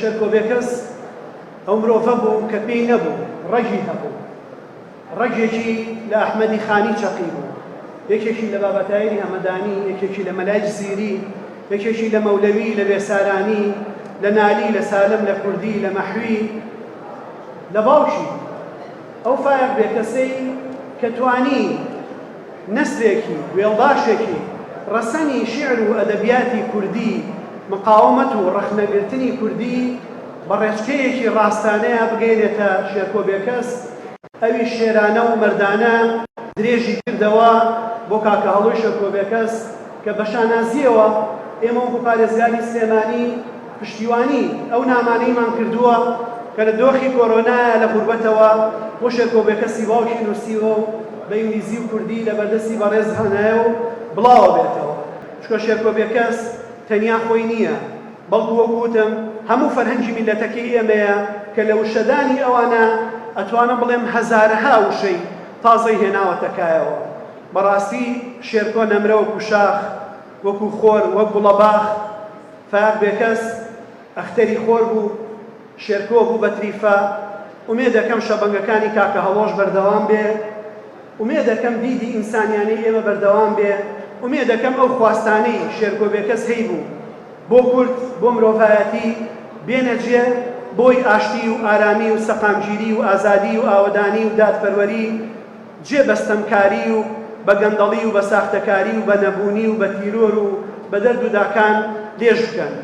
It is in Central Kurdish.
شێرکۆ بێکەس ئەو مرۆڤە بوو کە پێی نەبوو، ڕەگی هەبوو. ڕەگێکی لە ئەحمەدی خانی چەقی بوو، یەکێکی لە باباتاهیری هەمەدانی، یەکێکی لە مەلای جزیری، یەکێکی لە مەولەوی، لە بێسارانی، لە نالی، لە سالم، لە کوردی، لە مەحوی، لە باوکی. ئەو فایەق بێکەسەی کە توانی نەسرێکی، وێڵداشێکی ڕەسەنی شیعر و ئەدەبیاتی کوردی، مقاومەت و ڕەخنەگرتنی کوردی بە ڕێچکەیەکی ڕاستانەیا بگەیەنێتە شێرکۆ بێکەس، ئەویش شێرانە و مەردانە درێژی کردەوە بۆ کاکە هەڵۆی شێرکۆ بێکەس کە بە شانازییەوە ئێمە وەکو پارێزگاری سلێمانی پشتیوانی ئەو نامانەیمان کردووە کە لە دۆخی کۆرۆنایە لە غوربەتەوە بۆ شێرکۆ بێکەسی باوکی نووسیوە و بە ئینگلیزی و کوردی لە بەردەستی بەڕێز هانایە و بڵاوە بێتەوە چونکە شێرکۆ بێکەس تەنیا خۆی نییە بەڵکو وەکو وتم هەموو فەرهەنگی میللەتەکەی ئێمەیە کە لە وشەدانی ئەوانە ئەتوانم بڵێم هەزارەها وشەی تازەی هێناوەتە کایەوە. بەڕاستی شێرکۆ نەمرە وەکو شاخ، وەکو خۆر، وەک گوڵەباخ، فایەق بێکەس ئەختەری خۆر بوو، شێرکۆ بوو بە تریفە، ئومێدەکەم شەبەنگەکانی کاکە هەڵۆش بەردەوام بێ، ئومێدەکەم دیدی ئینسانیانەی ئێمە بەردەوام بێ، ئومێدەکەم ئەو خواستانەی شێرکۆ بێکەس هەیبوو بۆ کورد، بۆ مرۆڤایەتی بێنە جێ، بۆی ئاشتی و ئارامی و سەقامگیری و ئازادی و ئاوەدانی و دادپەروەری جێ بە ستەمکاری و بە گەندەڵی و بە ساختەکاری و بە نەبوونی و بە تیرۆر و بە دەرد و داکان لێژ بکەن.